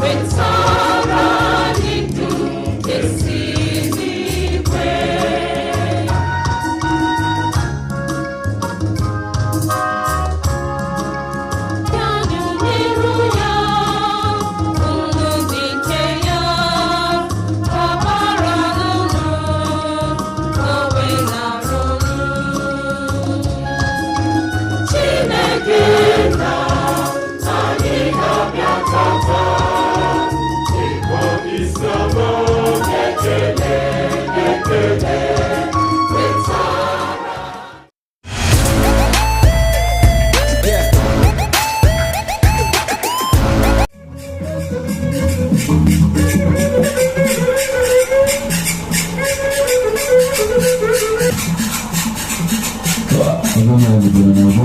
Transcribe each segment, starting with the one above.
Wetara anyị ndụ nke si n'igwe. Bịanụ n'iru ya, unu dị nke ya, ọbara unu, o wee nara unu. Chineke nna, anyị ga-abịa tata, ịkpọ isi ala ekele, ekele, wetara. Ebe ọ bidoro n'ọgbọ.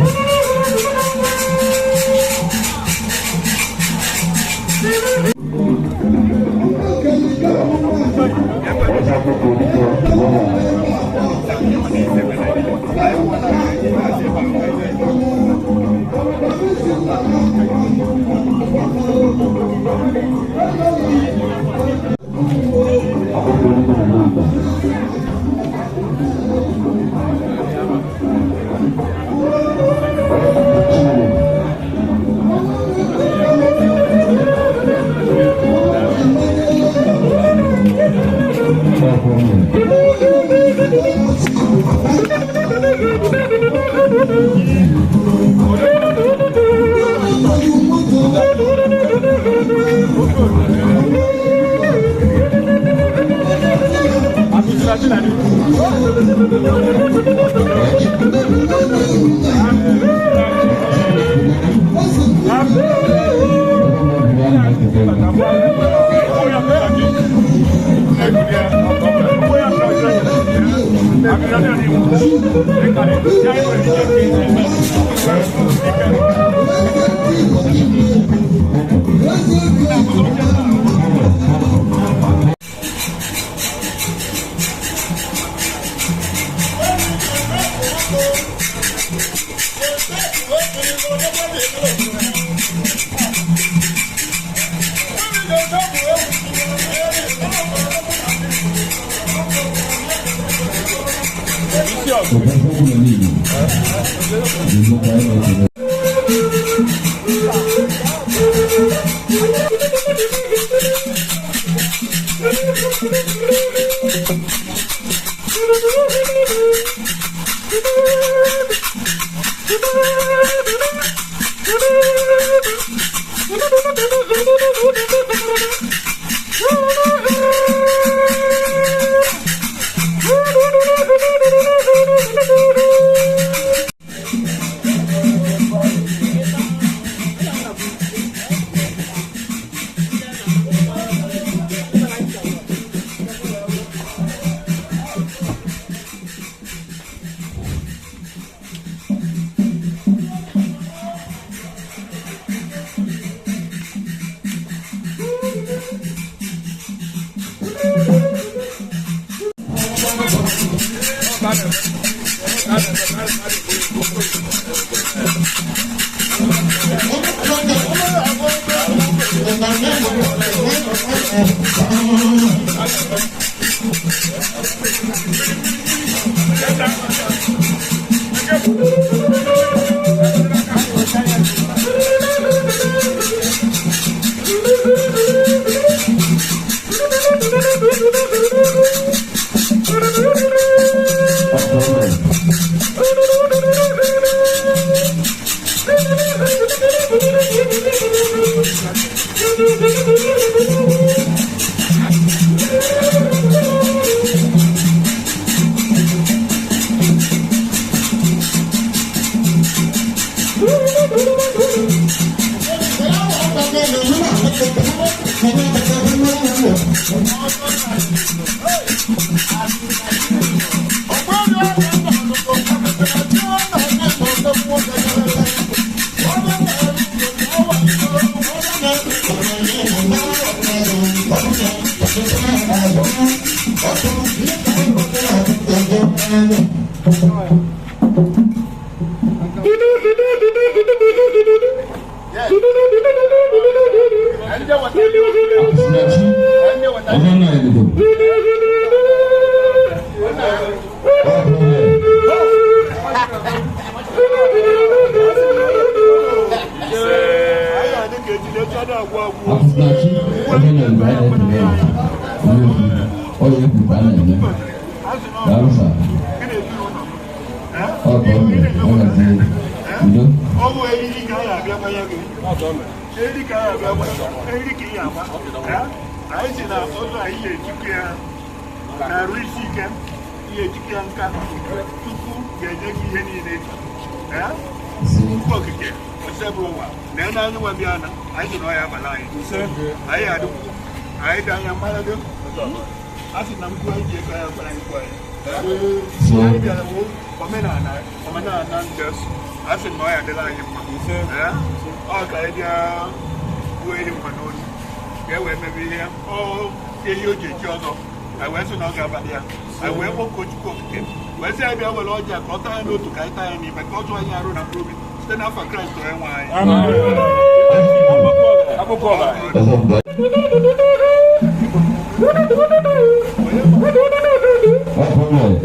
Igbo. Ọ bụ Akwụsịnachi onye na-eme anyị na-ekele ya. Onye okwu, onye ekwu ka a na-eme. Daalụ sir. Ọ ka ọ mere, ọ gazie. Udo. Ọ bụ eriri ka anyị abịa gbanye gị, eriri ka anyị abịa gbanye, eriri ka ị agba. Anyị si na ụzọ anyị ga-ejikọ ya na-arụ isi ike, ihe ejikọ ya nka. Chukwu ga-enye gị ihe niile ị chọrọ. Chukwu Okike osebụ ụwa na ene anyị nwe bịa na anyị si na ọ ya abalị anyị, anyị adịkwu anyị dị anya mara gị. A sị na mkpu anyị ji ego ya gwara anyị gwa ya. Anyị bịara wụ omenala, omenala ndị a sị na ọ ya adịla anyị mma. Ọ ka anyị bịa gbuo ehi mma n'olu ka e wee mebe ihe ọ ehi o ji echi ọzọ. Anyị wee sị na ọ ga-abalị ya, anyị wee kpọkuo Chukwu Okike, wee sị ya bịa were ọjị a ka ọ taa ya n'otu, ka anyị taa ya n'ime, ka ọ tụọ anyị arụ na mkpụrụ obi site n'afọ Kraịst onye nwe anyị. Ọzọ mgbe. Ọ bụ mere.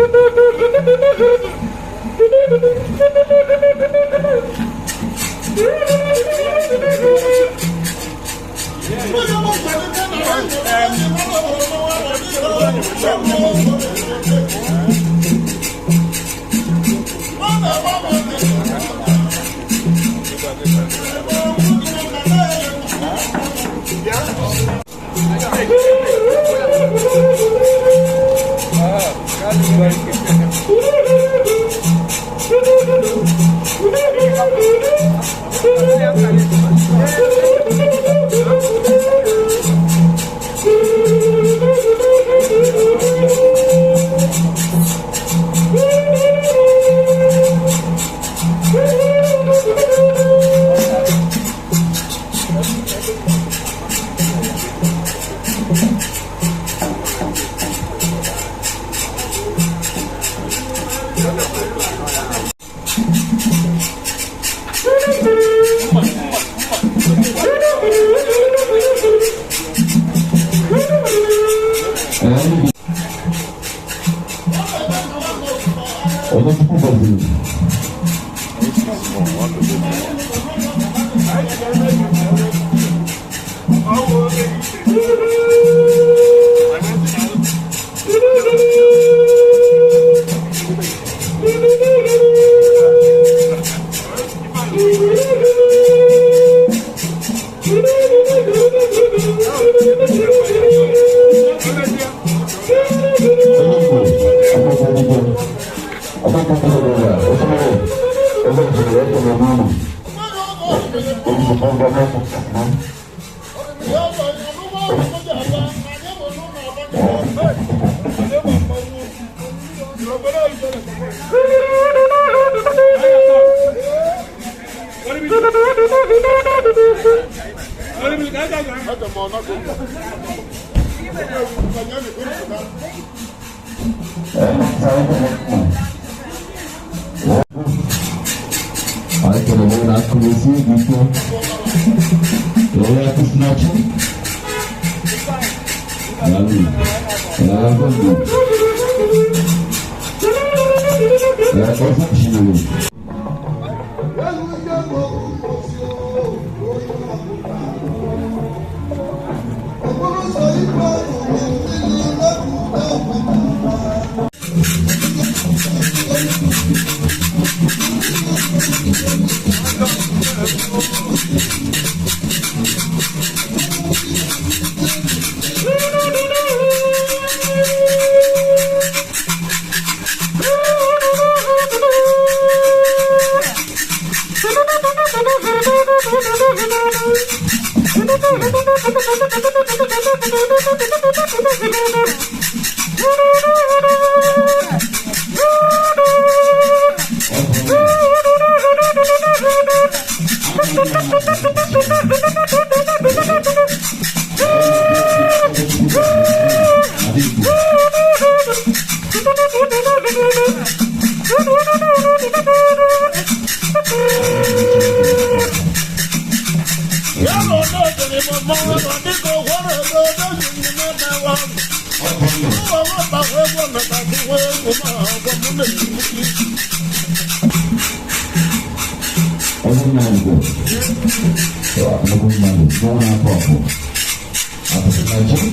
Ee, onye Chukwu gọziri. Ọ bụ ehi. Anyị wee sị na Onye Igbo, akwụkwọ dike, akwụkwọ dike, osimiri, ebe njiri ekele n'ụlọ. Ejikọ ngwa n'ọkụ. Anyị kelere na akụrụsi gị ike. Ee, Akwụsịnachi. Daalụ. Ee, Ọzọ. Ee, ọzọ Chinere. Akwụsịnachi.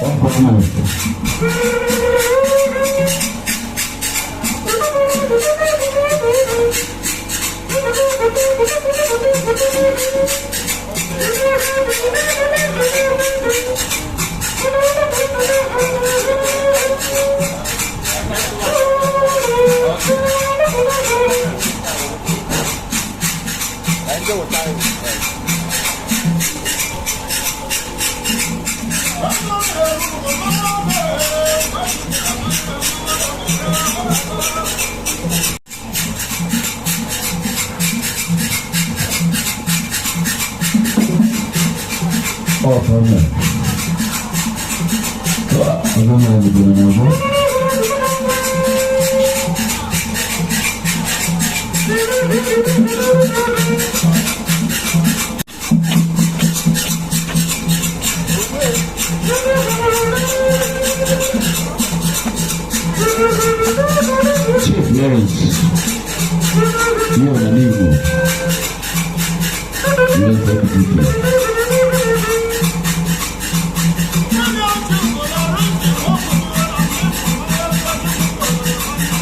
Ọkọ. Ọkọ mẹ. Ọjọ́ náà dìbò ní ọjọ́. Chief Lawrence, ní ọ̀nà ní ìlú, ilé ìfẹ́ PDP.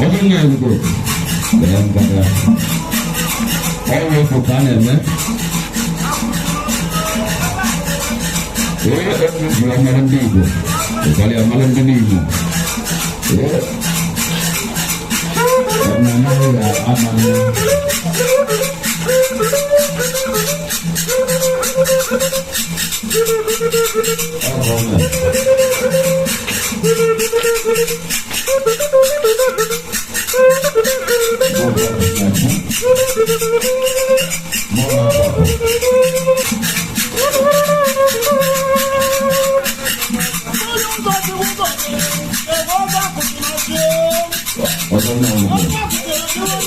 Ọdún náà dìbò, bẹ̀rẹ̀ ń gbàgbà. Ọ̀rọ̀ ẹ̀fọ́ kan na-eme. Ee, ẹ̀fọ́ jùlọ mara ndị Igbo, ịkarịa mara ndị n'Igbo. Ee, ọ̀nà ya amaghị. Ọ̀rọ̀ ọ̀nà. Ọdún náà wọ̀.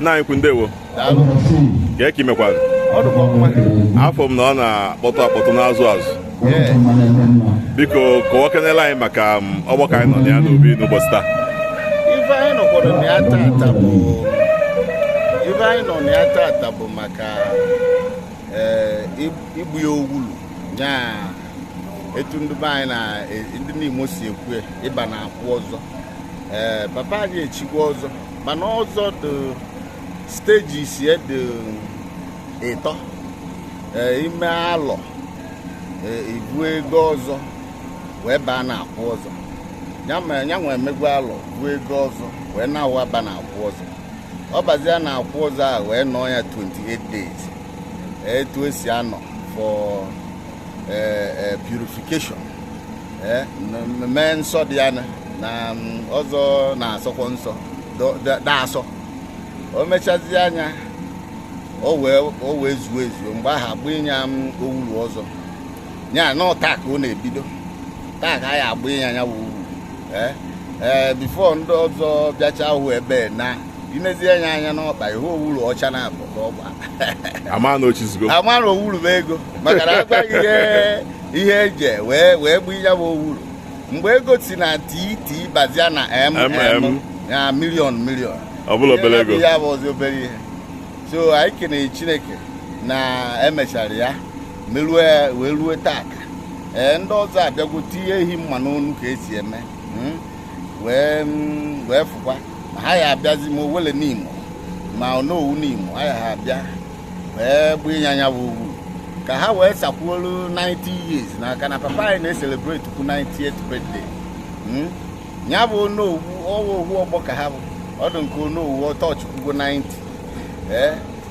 Nna anyị kwu, ndewo. Kee ka imekwara? Afọ m na ọ na-akpọtụ akpọtụ n'azụ azụ. Biko kọwa kenela anyị maka ọgbakọ anyị nọ na ya n'obi n'ụbọchị taa. Ife anyị nọkwara na ya tata bụ ife anyị nọ na ya tata bụ maka igbu ya owulu nya etu ndị be anyị na ndị n'Imo si ekwu ya, ịba na akwụ ọzọ. Papa anyị echigwa ọzọ, mana ọzọ dị stages ya dị ịtọ. Ime alọ, ibu ego ọzọ wee baa na akwụ ọzọ ya ma ya nwe emegbu alọ bụ ego ọzọ wee na-awụ aba na akwụ ọzọ. Ọ bazie na akwụ ọzọ a wee nọọ ya 28 days etu esi anọ for purification, mee nsọ dị ya na ọzọ na-asọkwa nsọ da asọ. O mechazie anya o wee zuo ezuo mgbe ahụ agba ịnya m owuru ọzọ ya na taa ka ọ na-ebido, taa ka a ya agba ịnya ya wụ owuru. Ee, before ndị ọzọ bịacha hụ ebe na Inezi anya anya n'ọkpa ihu owuru ọcha na-abụ ka ọ gba. Ama na ochizigo. Ama na owuru bụ ego maka na agwaghị ihe eje wee gbu ya bụ owuru. Mgbe ego si na TT bazia na MM na million. Ọ bụla obere ego. Ya bụ ọzọ obere ihe. So anyị kenere Chineke na emechara ya merue wee ruo tata. Ndị ọzọ abịagwo tinye ehi mma n'onu ka esi eme wee fụkwa ma ha ya abịazi ma owele n'Imo ma onowu n'Imo ha ya ha abịa wee gbuo ịnyanya bụ ugwu ka ha wee sakwuolu 90 years na aka na papa anyị na-eselebrate kwu 90th birthday. Ya bụ onowu ọwa owu ọgbọ ka ha bụ ọdụ nke onowu ọtọchukwugo 90.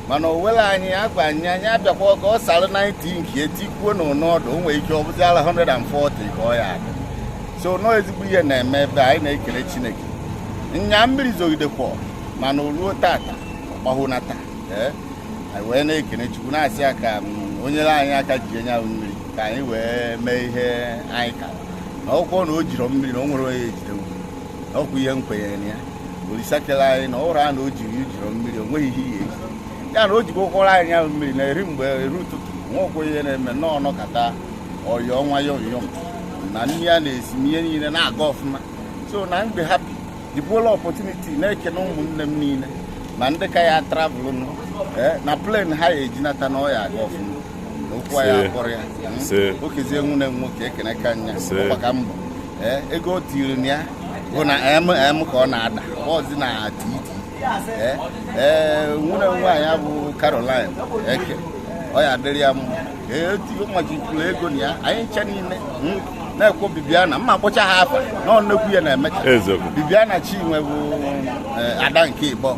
Mana owele anyị agwa anyị anyị abịakwa ka ọ sara 90 nke etikwuo na ọnọdụ o nwere ike ọ bụziala 140 ka ọ ya adị. So nọọ ezigbo ihe na-eme ebe anyị na-ekele Chineke. Nya mmiri zogidekwa mana o ruo tata ọgbahụnata. Anyị wee na-ekele Chukwu na-asị ya ka o nyere anyị aka ji enye ahụ mmiri ka anyị wee mee ihe anyị ka na ọkwọ na o jiri mmiri na o nwere onye ejidewu ọkwụ ihe nkwenyere na ya. Olisa kele anyị na ụra na o jiri mmiri o nweghị ihe ihe eji ya na o jikwakwara anyị ahụ mmiri na eri mgbe eri ụtụtụ nwekwa ihe na-eme nnọọ nọkata ọyọ ọnwa yọm yọm na nri ya na-esi ihe niile na-aga ọfụma. So na mgbe happy dịbuola opportunity na-ekene ụmụnne m niile ma ndị ka ya travel nụ na plane ha ya ejinata na ọ ya aga ọfụma na okwu ya akpọrọ ya okezie nwunye m nwoke ekene ka nya ọgbaka mbọ ego o tiri na ya bụ na MM ka ọ na-ada ọzi na TT. Nwunye m nwaanyị bụ Caroline Eke ọ ya adịrị ya mma majikwuru ego na ya anyị nche niile na-ekwu Bibiana mma kpọcha ha afa na ọ nnekwu ya na-emecha. Bibiana Chinwe bụ ada nke ịbọ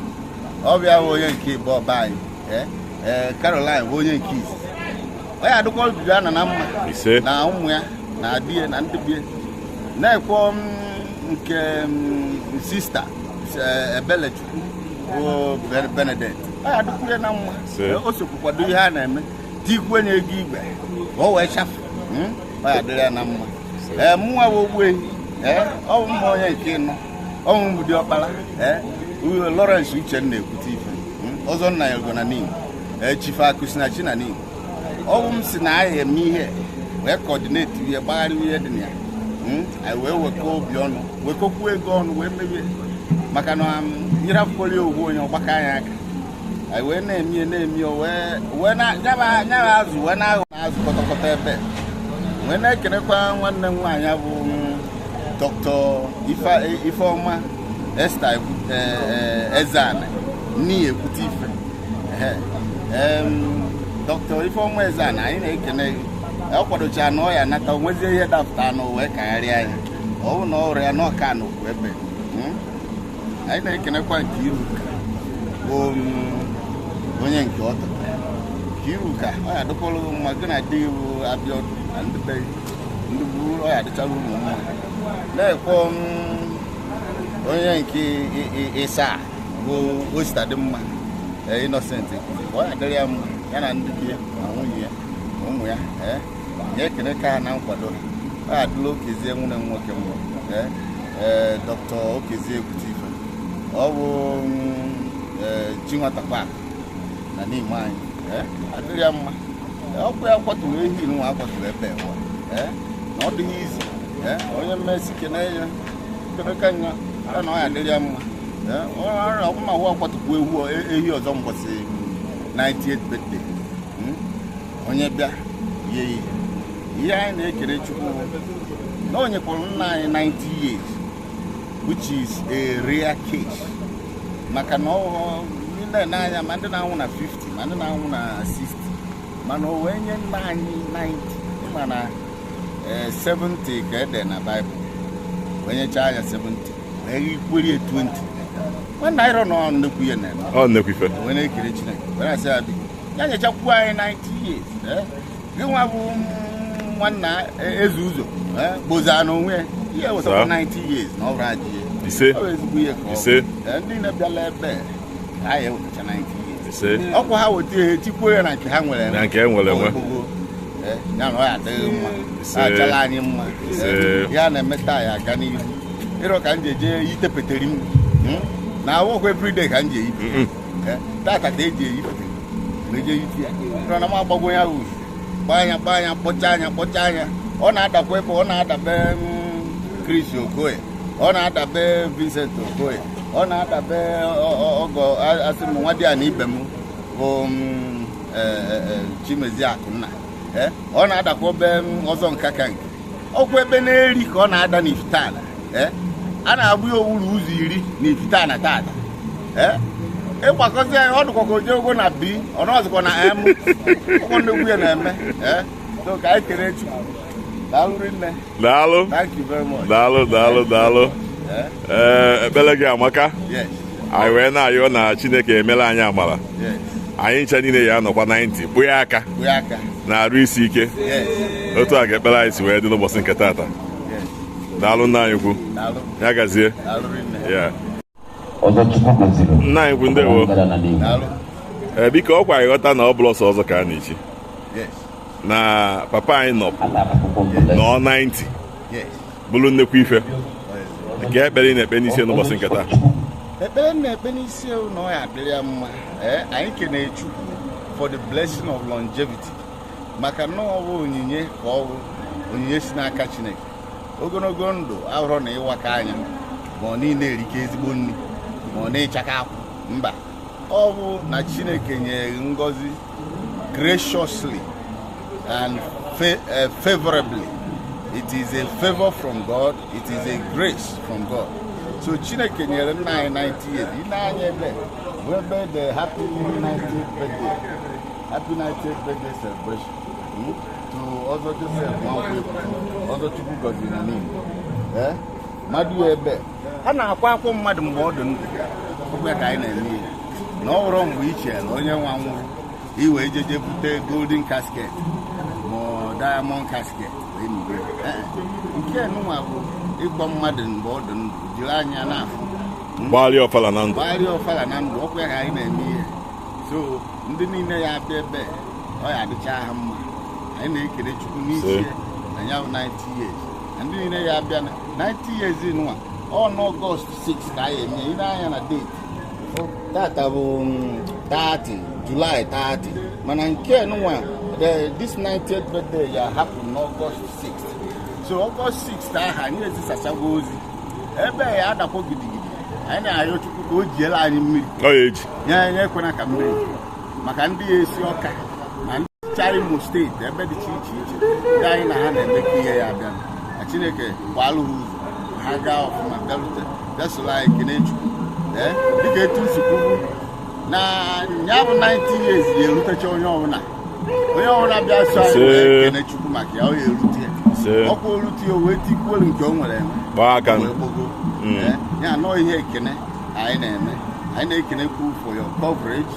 ọbịa bụ onye nke ịbọ be anyị. Caroline bụ onye nke ise. Ọ ya adịkwa Bibiana na mma na ụmụ ya na di ya na ndị bie na-ekwu nke sista Ebelechukwu bụ Benedict ọ ya adịkwure na mma o sokwukwado ihe a na-eme tikwe na ego igwe ka o wee chafu ọ ya adịrị ya na mma. Mụnwa bụ ogbuehi ọ bụ mma onye nke ịnọ ọnwụ bụ diọkpara Lawrence Uchenna ekwute ife ọzọ nna ya go na Nimo Chief Akụsinachi na Nimo ọ bụ m si na anyị eme ihe wee kọdineti ihe gbagharị ihe dị na ya anyị wee wekọ obi ọnụ wekọkwuo ego ọnụ wee merie maka na ịrafụkwere ogwu onye ọgbakọ anyị aka anyị wee na-eme na-eme wee nyaba azụ wee na-aghọ azụ kọtọkọtọ ebe wee na-ekenekwa nwanne m nwaanyị bụ Dr. Ifeọma Esther Ezeani n'ihi ekwute ife. Dr. Ifeọma Ezeani anyị na-ekene ọ kwadocha na ọ ya nata onwezie ihe dapụta anụ wee kagharịa ya ọ bụ na ọ rịa n'ọka n'okwu ebe. Anyị na-ekenekwa Nkiruka bụ onye nke ọtọ Nkiruka ọ ya adịkwala mma gị na di bụ Abịọdụ na ndị be ndị buru ọ ya adịchala ụmụ mma. Na-ekwe onye nke ịsa bụ Osita dị mma Innocent ọ ya adịrị ya mma ya na ndị di ya na nwunye ya ụmụ ya ya ekene ka ha na nkwado ọ ya adịla Okezie nwunye m nwoke mbụ Dr. Okezie Ekwute Ife ọ bụ Chinwatakwa na n'ime anyị adịrị ya mma ọkụ ya kwaturu ehi nwa akwaturu ebe nwa na ọ dịghị izi onye mmesi kene ya keneka nya ya na ọ ya adịrị ya mma ọbụma hụ akwatukwu ewu ehi ọzọ mbọsị 98th birthday onye bịa ye ihe ihe anyị na-ekele Chukwu na o nyekwara nna anyị 90 years which is a rare case maka na ọ ndị na-anya ma ndị na-anwụ na 50 ma ndị na-anwụ na 60 mana o wee nye nna anyị 90 ịma na 70 ka ede na Baịbụl wee nyechaa anya 70 wee ikwerie 20 nwanne anyị rọ nọ nnekwu ihe na-eme ọ nnekwu ife wee na-ekele Chineke wee na-asị ya biko ya nyechakwuo anyị 90 years gị nwa bụ nwanna eze ụzọ gbozaa n'onwe ya ihe wetakwa 90 years na ọ bụrụ ajị ihe ise ọ bụ ezigbo ihe ka ọ ise ndị na-abịala ebe ha ya ewetacha 90 years ise ọkwa ha weta ihe tikwuo ya na nke ha nwere na nke e nwere enwe ya na ọ ya adịghị mma Ise. achala anyị mma Ise. ya na-eme taa ya aga n'ihu ịrọ ka m ji eje itepeteri m Na awọkwa everyday ka m ji eyipụ. Tata ka eji eyipụ, wee jee yipụ ya. Nọ na m agbago ya uzu, gbaa anya, gbaa anya, kpọcha anya, kpọcha anya. Ọ na-adakwa ebe ọ na-adabe Chris Okoye, ọ na-adabe Vincent Okoye, ọ na-adabe ọgọ asị m nwa di ya na ibe m bụ Chimezie Akụnna. Ọ na-adakwa ebe ọzọ nka ka nke ọkwa ebe na-eri ka ọ na-ada n'Ifitana. A na-agbụ ya owuru ụzọ 10 n'Ifitana tata. Ịgbakọzi ya, ọ dụkwa ka oje ogo na B, ọ nọzikwa na M. Ụgwọ nnekwu ya na-eme. So ka anyị kere Chukwu. Daalụ rinne. Daalụ. Thank you very much. Daalụ, daalụ, daalụ. Ee, ekpere gị amaka. Yes. Anyị wee na-ayọ na Chineke emela anyị amara. Yes. Anyị ncha niile ya anọkwa 90 kpụọ aka. Kpụọ aka. Na-arụ isi ike. Yes. Otu a ga-ekpere anyị si wee dị n'ụbọchị nke tata. Yes. Daalụ nna anyị ukwu. Daalụ. Ya gazie. Daalụ rinne. Ya. Ọzọ Chukwu goziri. Nna anyị ukwu, ndewo. Daalụ. Ee, biko ọkwa ịghọta na ọ bụla ọsọ ọzọ ka a na-echi. Yes. Na papa anyị nọ nọ 90. Yes. Bụrụ nnekwu ife. Nke ekpere ị na-ekpe n'isi n'ụbọchị nke taa. Ekpere na-ekpe n'isi na ọ ya adịrị ya mma. Anyị kene Chukwu for the blessing of longevity. Maka na ọ bụ onyinye ka ọ bụ onyinye si n'aka Chineke. Ogologo ndụ ahụrụ na ịwaka anya ma ọ niile erike ezigbo nri ma ọ na-ịchaka akwụ mba. Ọ bụ na Chineke nyere ngọzi graciously and favorably. It is a favor from God. It is a grace from God. So Chineke nyere nna anyị 90 years. Ị na-anya ebe bụ ebe the happy 90th birthday. Happy 90th birthday celebration. To Ọzọ Joseph Nwankwo, Ọzọ Chukwu gọziri na niile. Mmadụ ebe a na-akwa akwụ mmadụ mgbe ọ dị ndụ. Okwu ka anyị na-eme ihe. Na ọ bụrụ mgbe i chere onye nwa nwụrụ iwe ejeje bute golden casket ma ọ diamond casket wee nube. Nke nụnwa bụ ịgba mmadụ mgbe ọ dị ndụ jiri anya n'afọ. Gbalịa ọfala na ndụ. Gbalịa ọfala na ndụ, ọkwa ka anyị na-eme ihe. So ndị niile ya abịa ebe ọ ya adịcha ha mma. Anyị na-ekele Chukwu n'isi na ya bụ 90 years. Na ndị niile ya abịa na 90 years nụnwa ọ n'Ọgọst 6 ka anyị eme. Ị na-anya na date. Tata bụ 30 July 30. Mana nke nụnwa this 90th birthday ya happen n'Ọgọst 6. So Ọgọst 6 aha anyị ezisachago ozi. Ebe ya adakwa gidigidi. Anyị na-arịọ Chukwu ka o jiela anyị mmiri. Ọ ya eji. Nye ekwena ka mmiri. Maka ndị ya esi ọka na ndị chara Imo steeti ebe dị iche iche ndị anyị na ha na-emekọ ihe ya abịa. Na Chineke kwalụ ha ụzọ ha gaa ọfụma bịarute bịa soro anyị kene Chukwu. Dịka etu nsikwu na ya bụ 90 years ga-erutecha onye ọbụla. Onye ọbụla bịa so anyị wee kene Chukwu maka ya, ọ ya erute ya. Ọkwa orute ya, o wee tikwuolu nke o nwere enwe. Gbaa aka. Wee gbogo. Ya nọọ ihe ekene anyị na-eme. Anyị na-ekenekwu for your coverage.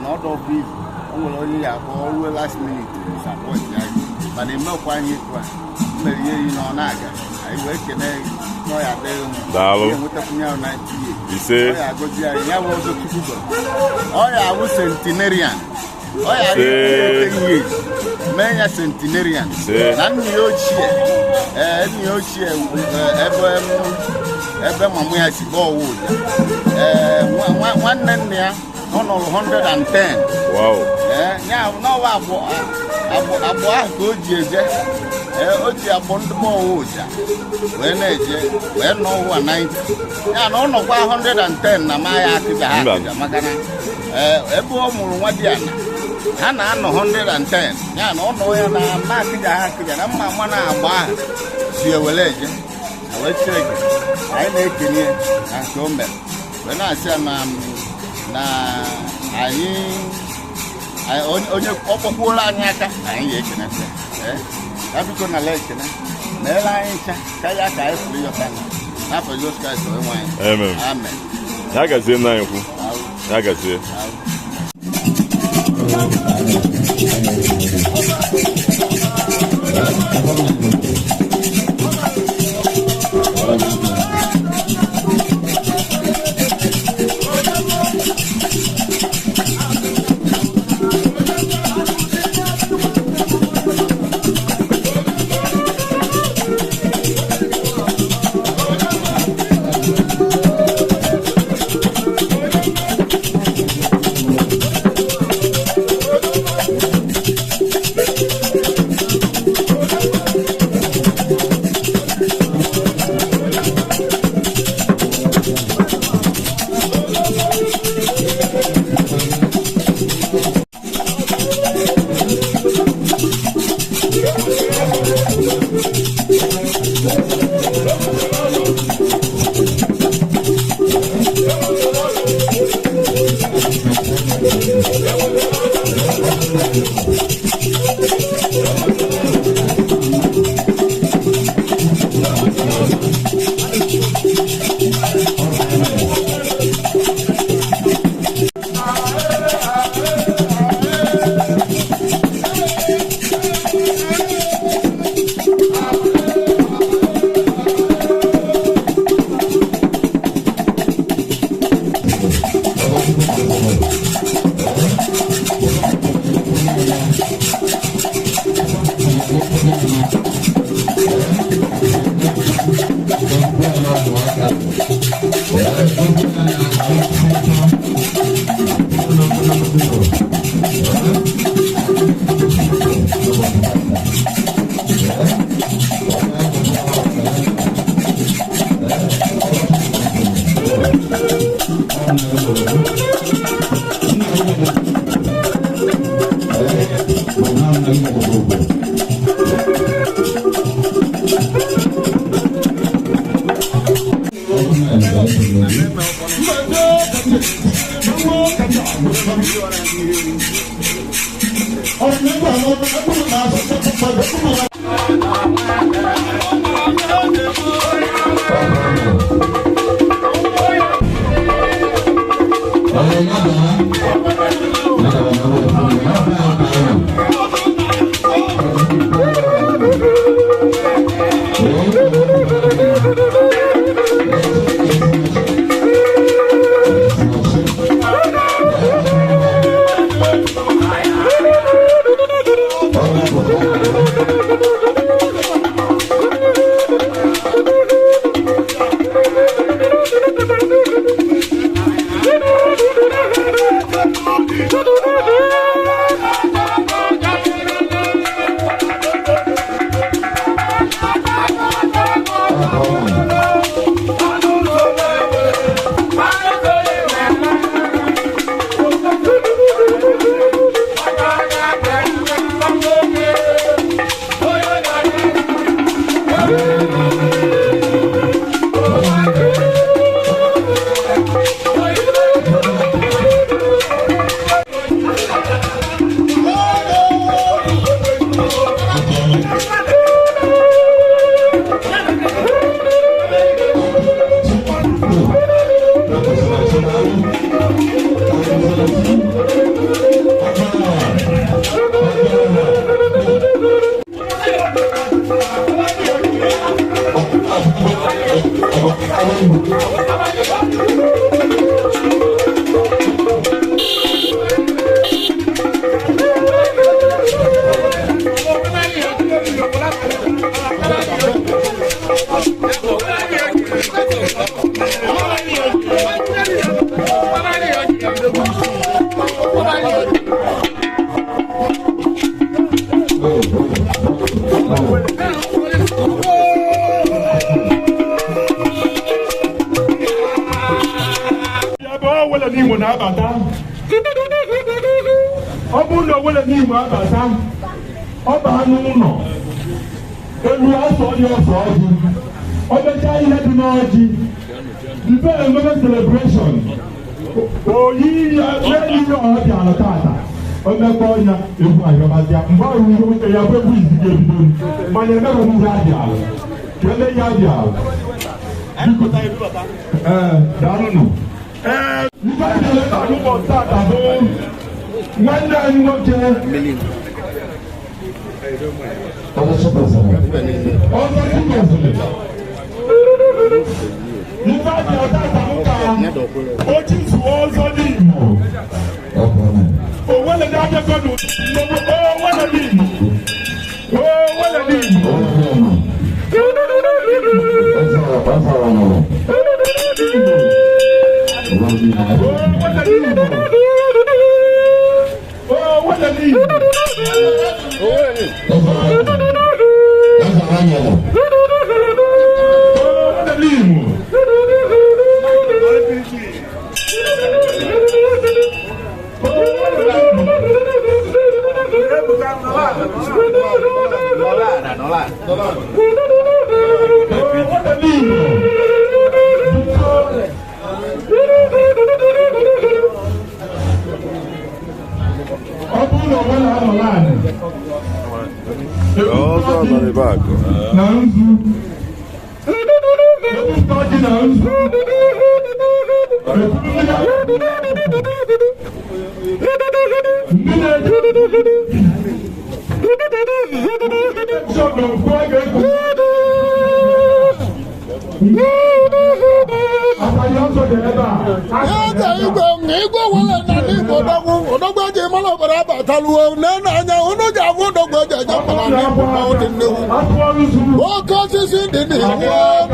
Na ọdọ ọfịs o nwere onye ya akpọ ruo last minute disappoint anyị. Mana emekwa anyị etu a mere ihe yi na ọ na-aga. Anyị wee kene nọ ya adịghị mma. Daalụ. Enwetakwunye ahụ 90 years. Ise. Ọ ya agọzi anyị, ya bụ ọzọ Chukwu gọrọ. Ọ ya awụ centenarian. Ọ ya adị 10 years. Mee ya centenarian. Na nna ya ochie. Nna ya ochie ebe mama ya si bọọ ụja. Nwanne nna ya ọ nọrọ 110. Wow. Ya n'ọwa abụọ ahụ ka o ji eje. O ji agbọ ndị bọọ ụja wee na-eje wee nọ ụwa 90. Ya na ọ nọkwa 110 na ma ya akịja ha akịja maka na ebe ọ mụrụ nwa di ya na ha na-anọ 110. Ya na ọ nọ ya na ma akịja ha akịja na mma mma na-agba ahụ si ewere eje. Wee Chineke anyị na-ekenye na nke o mere wee na-asị ya na anyị onye ọkpọkwuola anyị aka anyị ga-ekenekwa ya. Biko na ekene meere anyị ncha karịa ka anyị pụrụ ịyọta n'afọ Jizọs Kraịst onye nwe anyị. Amen. Amen. Ya gazie nna anyị kwu. Ya gazie. Ọ bụrụ na owele n'Imo abata, ọ baa n'ụlọ elu ọsọ ọjị ọsọ ọjị, ọ mechaa ihe dị n'ọjị bife ememe celebration oyi ya n'eyi ọ bịara tata o mekọ ya egwu ayọbazịa mgbe ọrụ ihe nweta ya bụ egwu izi ga-ebido mana emerụ m ihe adị ala ka eme ihe adị ala. Ee, daalụnụ. Ee, ife anyị na-eleta n'ụbọchị tata bụ nwanne anyị nwoke ọzọ Chigozili. Ife anyị ọtata bụ ka o chizuo ọzọ n'Imo. Owele dị abịago n'ugbo owele n'Imo. Owele n'Imo. Owele n'Imo. Owele n'Imo. Ọ bụrụ na onwe na-anọ naanị Ọzọ nọ n'ebe akụ. Na nzu ebupụta ọjị na nzu ndị na-eji ọgụ a ga-ekwu akpali ọzọ dị ebe a. Eze igwe igwe wele na n'Igbo odogwu odogwu eji mara obodo abataluo nene anya unu ji afụ odogwu eji eje mkpara n'Igbo mmanwụ dị nnekwu. Atụọ nzu. Oke osisi dị n'iwu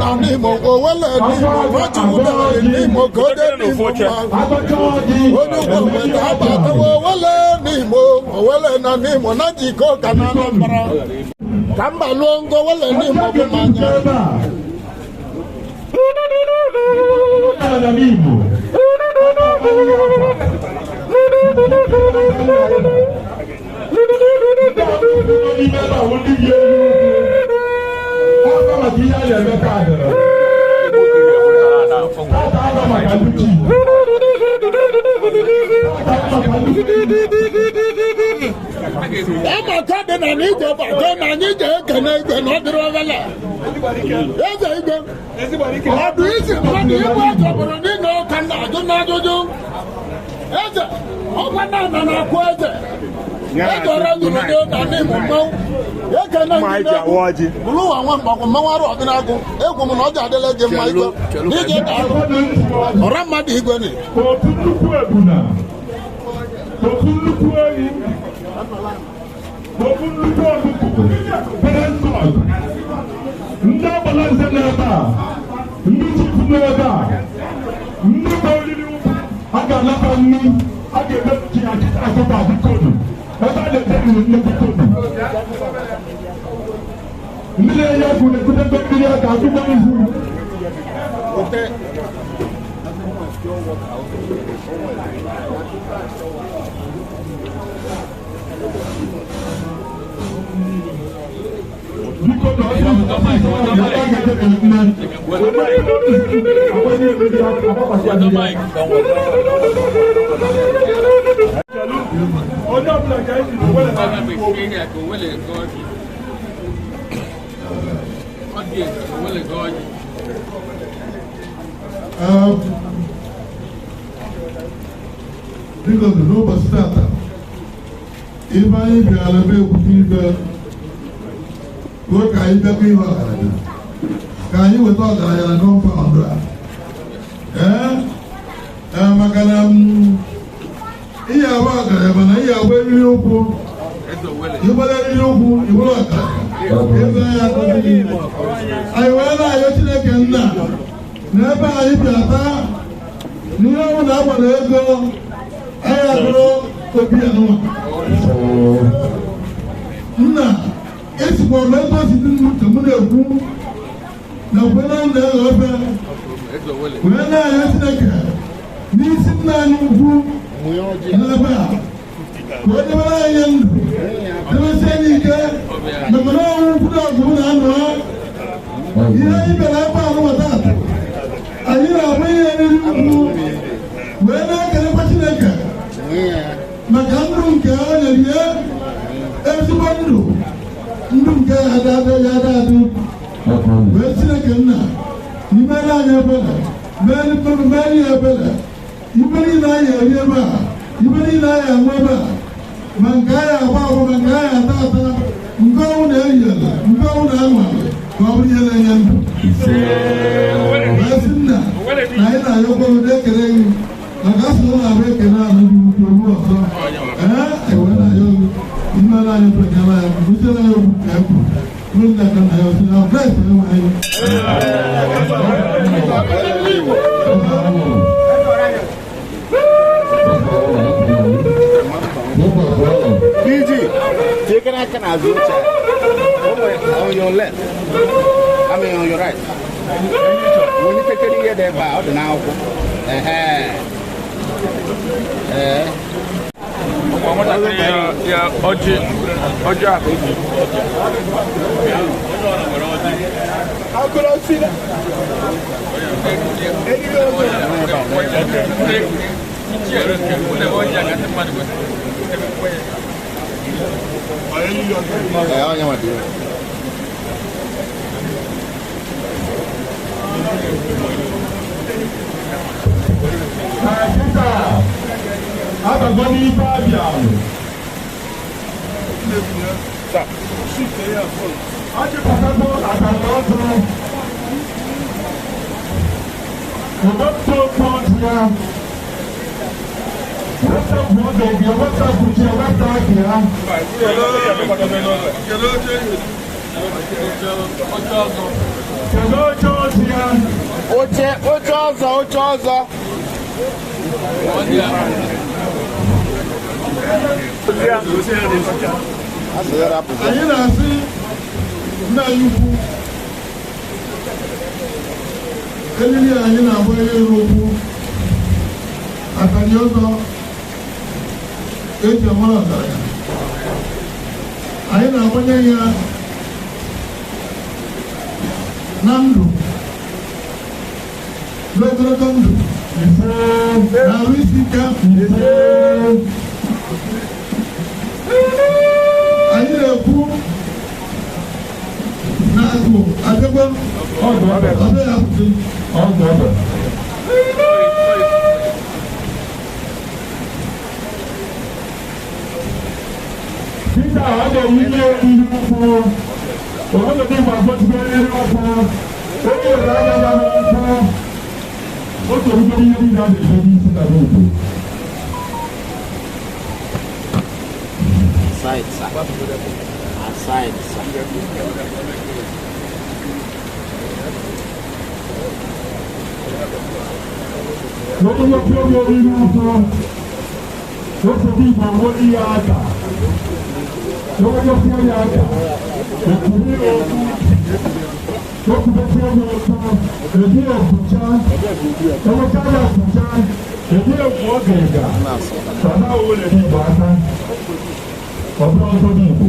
na n'Imo owele n'Imo nwachukwu debere n'Imo ka o dee n'Imo mma. Atọcha ọjị. Onye ugwu weta abatawo owele n'Imo owele na n'Imo na njikọ ka na Anambra ka mba lụọ ngo owele n'Imo bụ mmanya. Ebe a. Ala n'Igbo. N'ime ebe a bụ ndị bi elu ugwu. Ọ maka ihe a na-eme kaadịrị. Tata agba maka ndị chi. Tata agba maka ndị chi. Ọmaka dị na n'ije bato na anyị je ekene igwe na ọ dịrị obele. Eze igwe, ọ bụ isi mmadụ igwe ọjọbụrụ n'ịnọ ụka na ajụ n'ajụjụ. Eze, ọkwa na ana na-akwụ eze. Eze ọra ngụrụ na n'ịmụ mmanwụ. Ekene ndị bụrụ ụwa nwa mgbakọ mmanwụ arụ ọdịnagụ. Egwu m na ọ ji adịla gị mma igwe. N'ije daalụ. Ọra mmadụ igwe ni. Otu nnukwu ebuna, otu nnukwu ehi, otu nnukwu ọkụkọ, parentọd, ndị agbala nze n'ebe a, ndị chifu n'ebe a, ndị bụ oriri ụkwụ, a ga-anata nri, a ga-emechi akịta bikodu, ebe a na-ete nne bikodu. Ndị na-enye ọkụ na-ebute mmiri a ga-atụkwa izu. Biko n'ụbọchị tata ibe anyị bịara ebe ekwute ibe ruo ka anyị bịakwa ihe ọgaranya ka anyị weta ọgaranya na kọmpaụnd a. Ee, maka na ihe agba ọgaranya mana ihe agba eriri ụkwụ, ịgbara eriri ụkwụ ịbụrụ ọgaranya ebe anyị akọzighị. Anyị wee na-ayọ Chineke nna na ebe anyị bịara taa n'ihe ọnwụ na agbara ego anyị agụrụ obi anụnwa. Nna esikwara m ebe o si dị n'uche m na-ekwu na kwe na nna eghe ofe wee na-ayọ Chineke n'isi nna anyị ukwu n'ebe a ka o debere anyị ndụ debesie anyị ike maka na ọnwụ ukwu na ọgụ na anụ ha. Ihe anyị bịara ebe a nụwa taata anyị na-agba ihe eriri ukwu wee na-ekelekwa Chineke maka ndụ nke ọ nyere ya, ezigbo ndụ, ndụ nke ya ada ya ada adị. Wee Chineke nna imere anyị ebere, mere ya ebere, ibe niile anyị eri ebe a, ibe niile anyị aṅụ ebe a, ma nke anyị agba agba ma nke anyị ata ata, nke ọnwụ na-eyi ala, nke ọnwụ na-anwụ anwụ, ka ọ bụrụ ihe na-enye ndụ. Wee sị nna na anyị na-ayọkwa na-ekele gị maka asị na ọ na-abụ ekele ahụ dị ukwu okwu ọzọ. Ee, ewe na-ayọ gị imere anyị pekara anyị butere anyị okwu ka e kwuru bụrụ ndị aka na ya ọsị na Kraịst onyenwe anyị. PG, take an aka n'azụ oche. On your left, I mean on your right. When you take it here, there, ọ dị n'akwụkwọ. Ehe. Ee. Ya ọjị ọjị a ka eji. Ee, onye nwe dị. Abago n'ife abịa ahụ. Achịkọtago akara ọzọ. Wepụta okwu ọjị ya. Wepụta ọdụ gị, wepụta mkpuchi ya, wepụta akị ya. Kedu oche ọjị ya? Oche oche ọzọ, oche ọzọ. Asị ya rapụzi. Anyị na-asị nna anyị ukwu eriri anyị na-agba eriri ukwu akanye ọzọ eji amara ọgaranya anyị na-agbanye ya na ndụ n'ogologo ndụ na arụ isi ike. Akwụsịkwa. Ọbịa ya akwụsị. Peter ọ ga-eyinye ihu ụkwụ. Obodo dị mgbe agbọchigoro ihu ụkwụ. Onye were anya ya n'ụkwụ. Otu orugoro ihe niile a na-eme n'isi na n'otu. Aside, sir. Aside, sir. Onye nwoke onye ihu ụkwụ. Otu dị igbo nwere ihe aka. Onye nwoke onye aka. Okwuru okwu. Okwubesi onye okwu. Ebi okwucha. Enwecha ya okwucha. Ebi okwu oge ga. Sana owere n'Igbo aka. Ọ bụrụ ọzọ n'Igbo.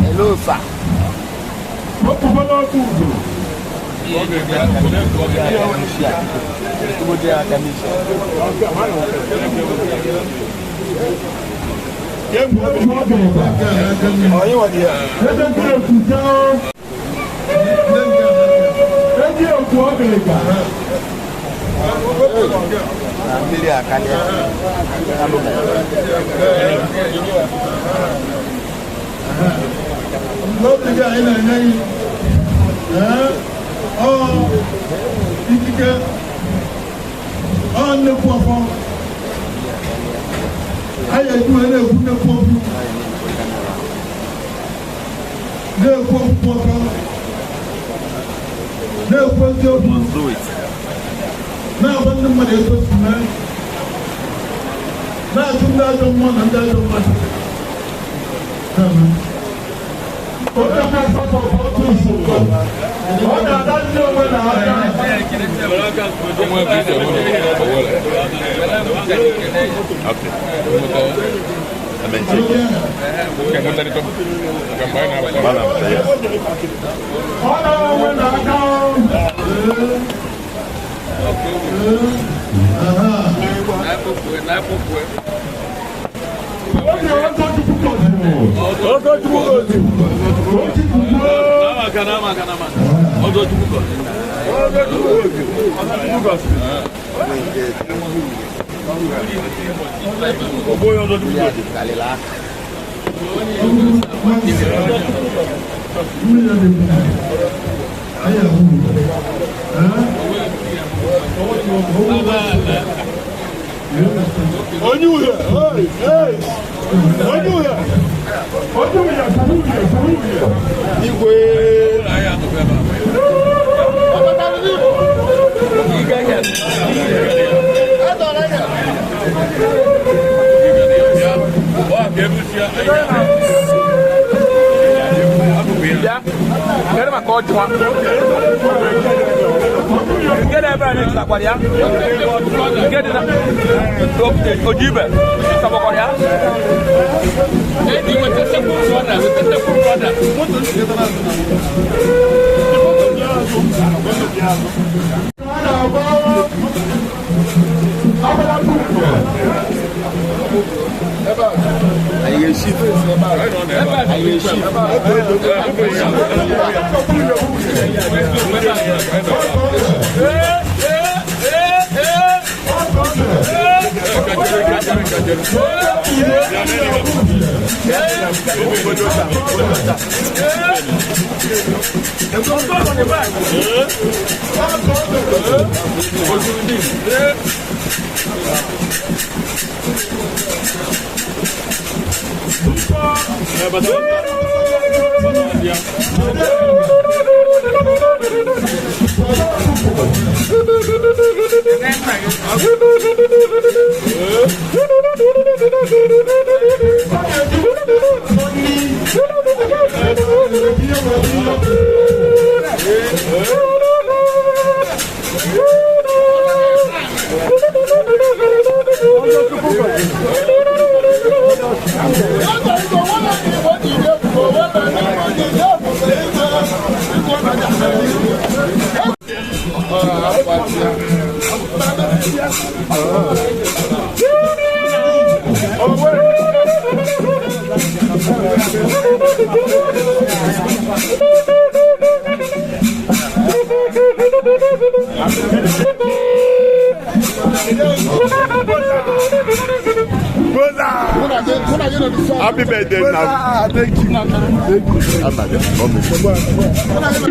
Hello, sir. Na mmiri akarịa. N'oge gị anyị na-enye gị ọ ikike ọ nnekwu ọfọ anyị eji wee na-ekwu nnekwu okwu na-ekwu okwu ọtọ na-ekwu eziokwu na-agwa ndị mmadụ etu o si mee na-achụ ndị ajọ mmụọ na ndị ajọ mmadụ. Onye na-asatọ otu usoro. Ọ na-ada ndị onwe na aka. Okay. Yes. Ọ na-onwe na aka. Oge ọzọ Chukwu gọziri. Ọzọ Chukwu gọziri. Karịrị aka. Onye uhie, hey, hey. Onye uhie. Onye uhie, soro uhie, soro uhie. Igwe. Anyị ga-eshi. Anyị ga-eshi. Thank you. Happy birthday, nna m. Thank you. Thank you. Abalị, ọ mere.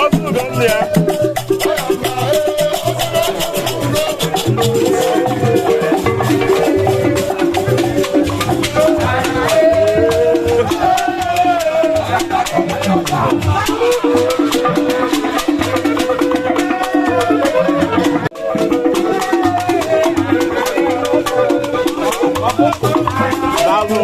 Ọzọ bụ nne ya. Daalụ.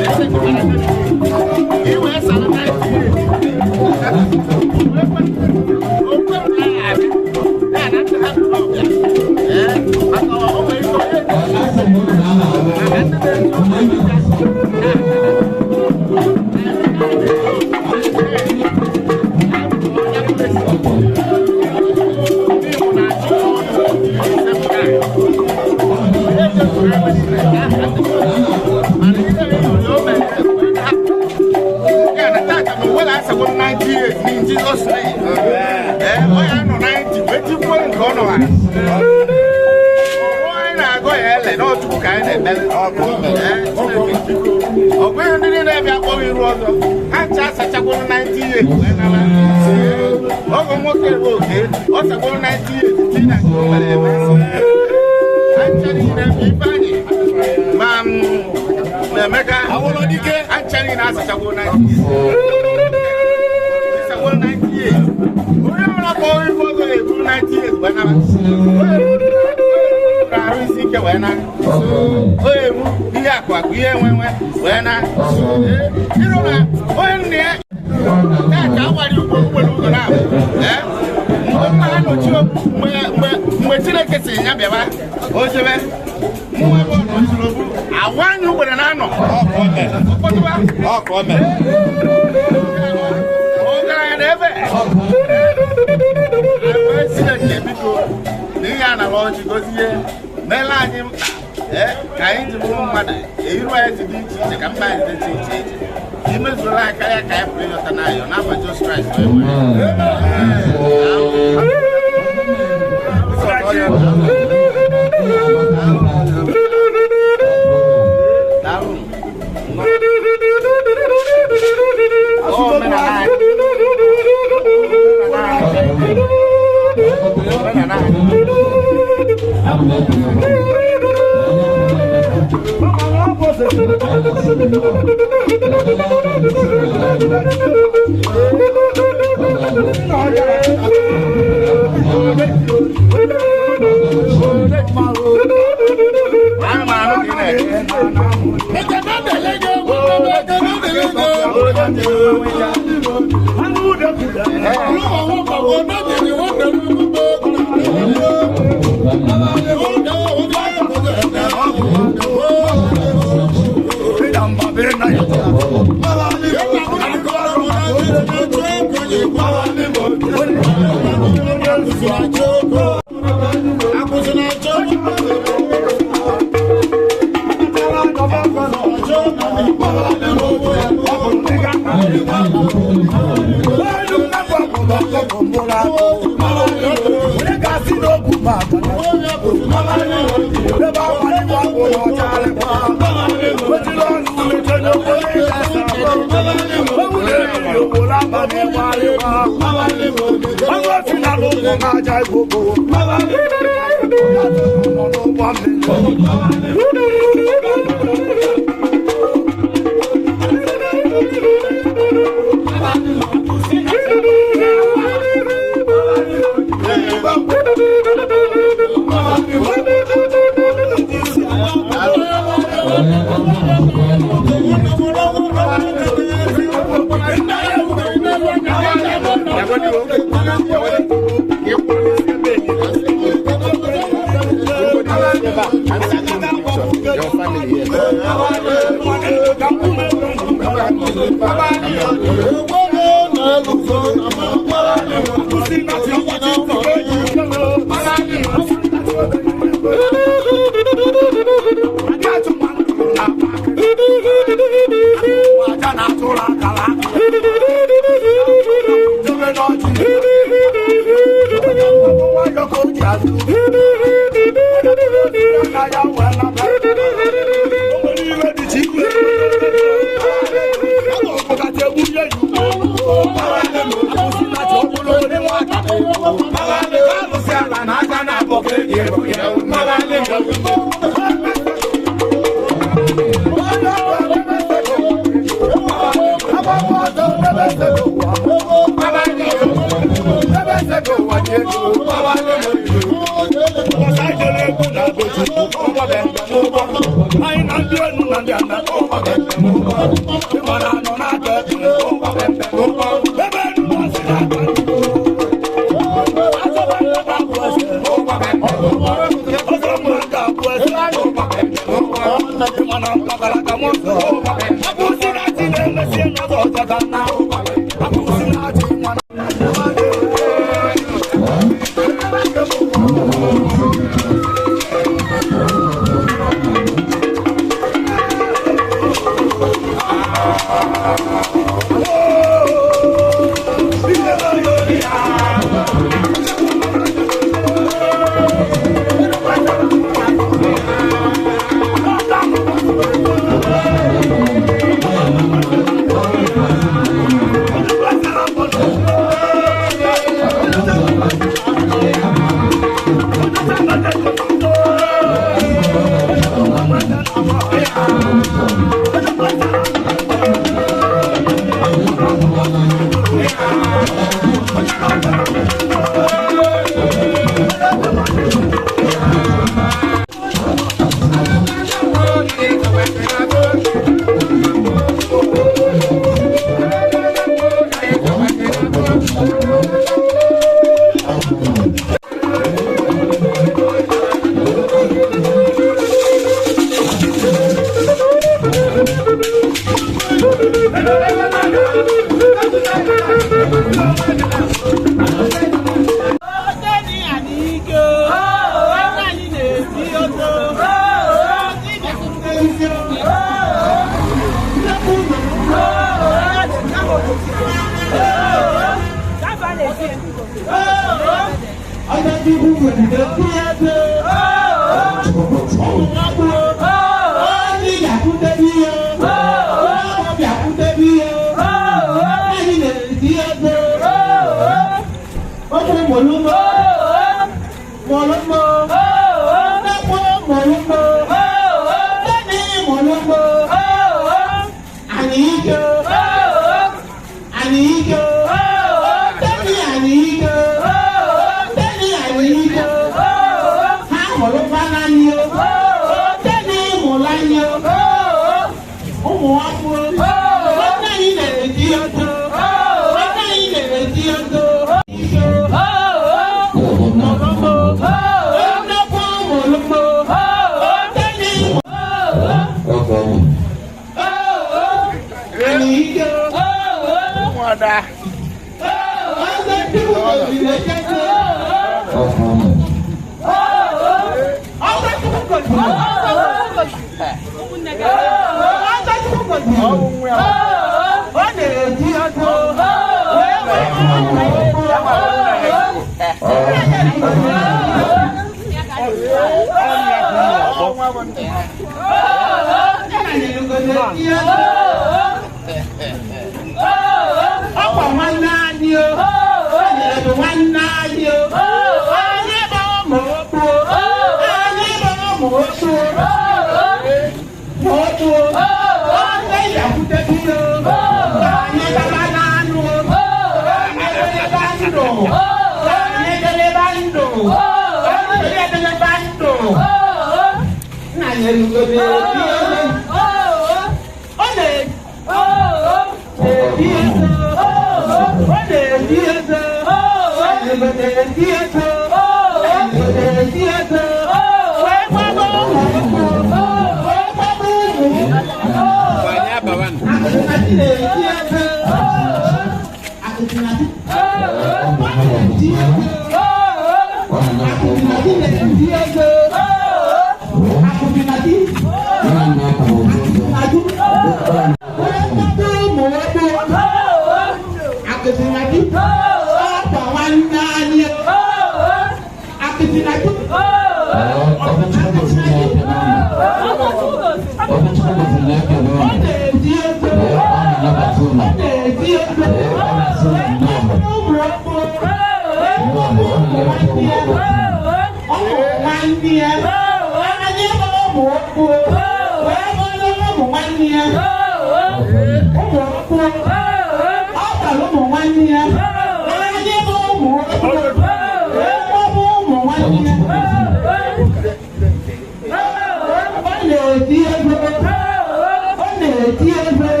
Ọ na-eti ego.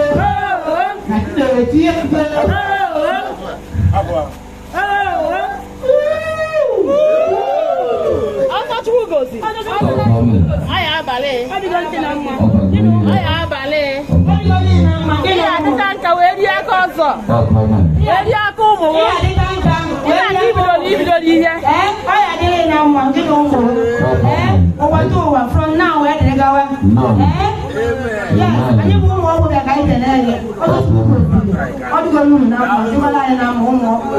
Ọ ya abalị. Ọ ya abalị. Ị ga-adịcha nka wee rie aka ọzọ. Wee rie aka ụmụ m. Ị na-aga ibidoro ihe. Ọ ya adịghị na mma gị na ụmụ ụwa tụ ụwa from now wee dịrị gawa. Anyị bụ ụmụ ọgwụ bịa ka anyị kelee gị. Ọ dịgo unu na mma, dịkwala anyị na mma ụmụ ọgwụ.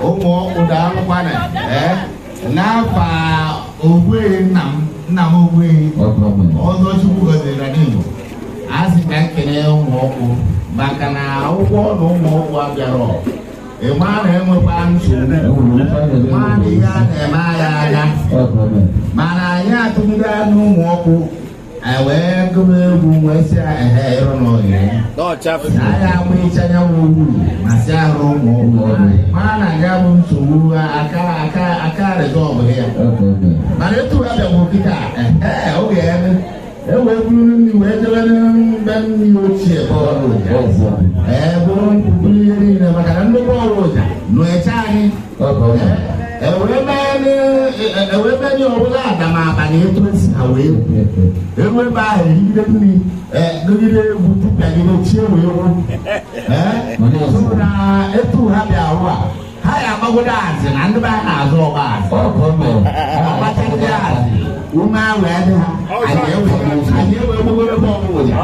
Ụmụ ọkpụ daalụkwanụ n'afa ogbuehi nna m ogbuehi ọzọ Chukwu gọziri na Igbo a sị ka nkene ụmụ ọkpụ maka na ụgwọ na ụmụ ọkpụ abịara ịma na enwekwa nsogbu ma na ihe a na-eme anya anya mana anyị atụgide anụ ụmụ ọkpụ anyị wee gụrụ egwu wee sị ehe ịrụ n'ohere anyị agba iche anyanwụ ugwu ma sị ahụ ụmụ ọkpụ mara na ya bụ nsogbu aka rezọlvụ ya mana etu ha bịagbu kịta ehe oge ya ewee buru nri wee jebe mbe nri ochie bọọlụ ụja ee bụrụ nkwụ ihe niile maka na ndị bọọlụ ụja nọ eche anyị ewee mee ọbụla adama abalị etu esi ha wee eru ebe ahụ erigide nri gụgide egwu tụpịagide chie wee wụ so na etu ha bịa arụ a ha ya agbagodo azị na ndị be anyị na-azụ ọgba azị agbacha ndị azị ume ahụ adị ha anyị ewee gbogoro bọọlụ ụja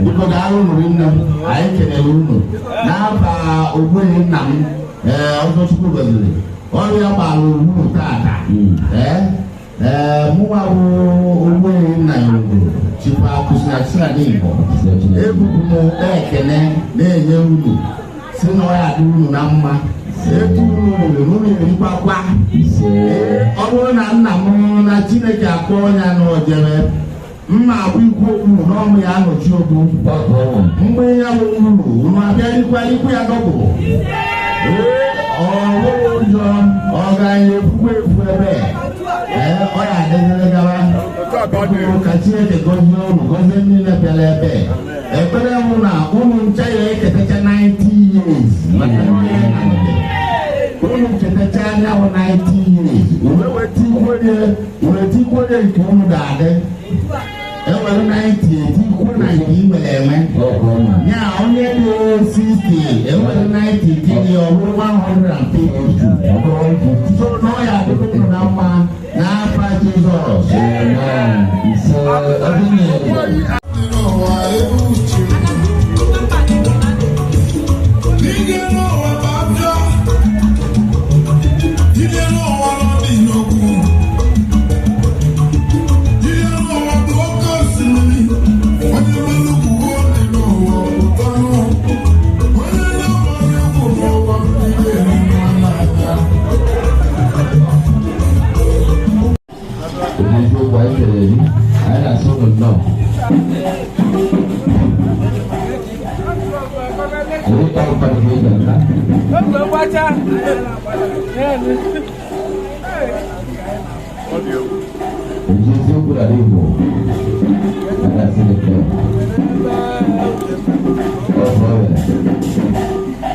biko daalụ nụrụ nne m anyị kelere unu n'afa ogbuehi nna m ọzọ Chukwu gọziri ọrụ ya gbara ugwu tata ee mụnwa bụ ogbuehi nna ya ugwu chikwa kụsịrị n'Igbo ebubu m ekene na-enye unu si na ọ ya dị unu na mma etu unu ruru unu erikwakwa ọ bụrụ na nna m na Chineke akpọ ya na ojebe mma abụ ikwu okwu n'ọnụ ya anọchi okwu mgbe ya bụ uru unu abịarikwa ikwu ya dọbụ ọwụrụ ụjọ ọ gaghị ekwukwa ekwu ebe ee ọ ya adịzịrị gawa ka Chineke gọzie unu gọzie niile bịara ebe ekpere m na unu ncha ya eketacha 90 years maka na onye unu chetacha anyanwụ 90 years unu weta ikwerie nke unu ga-adị enwere 90 etikwu na nke i mere enwe ya onye dị 60 enwere 90 tinye ọ bụrụ 150 so na ọ ya adịrị unu na mma n'afa Jizọs.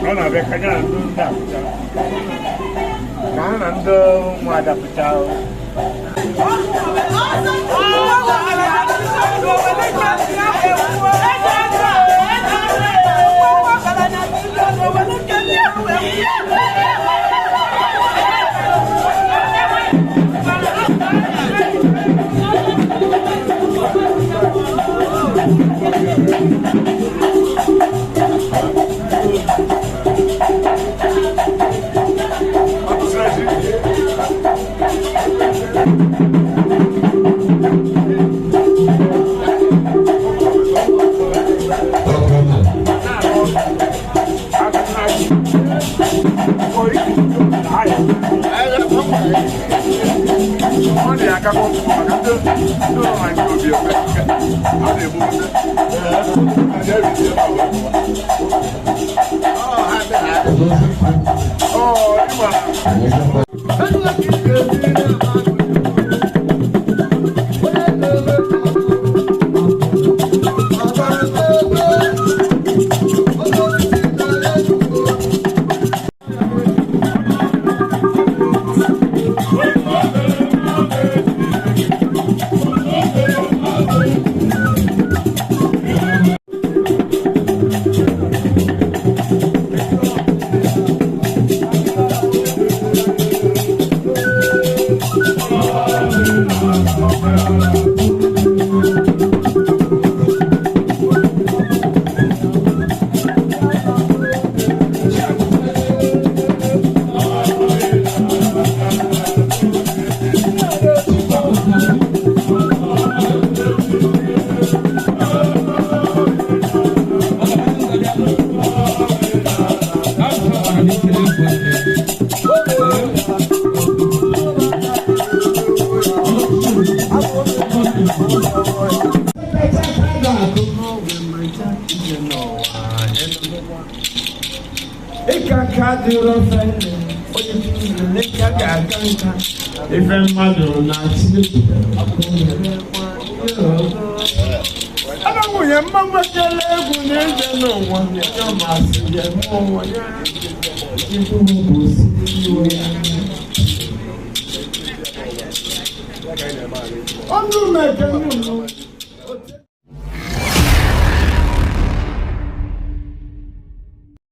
Ọ na-abịa ka ya na ndị apụcha ka ha na ndị ụmụada pụcha. Ife mmadụ na Chineke. Ebe nwunye mma nwetara egwu na-eje n'ụwa ya masị ya n'ụwa ya. Ibu bụ osisi iwe ya. Ọnụ meke nnụnụ.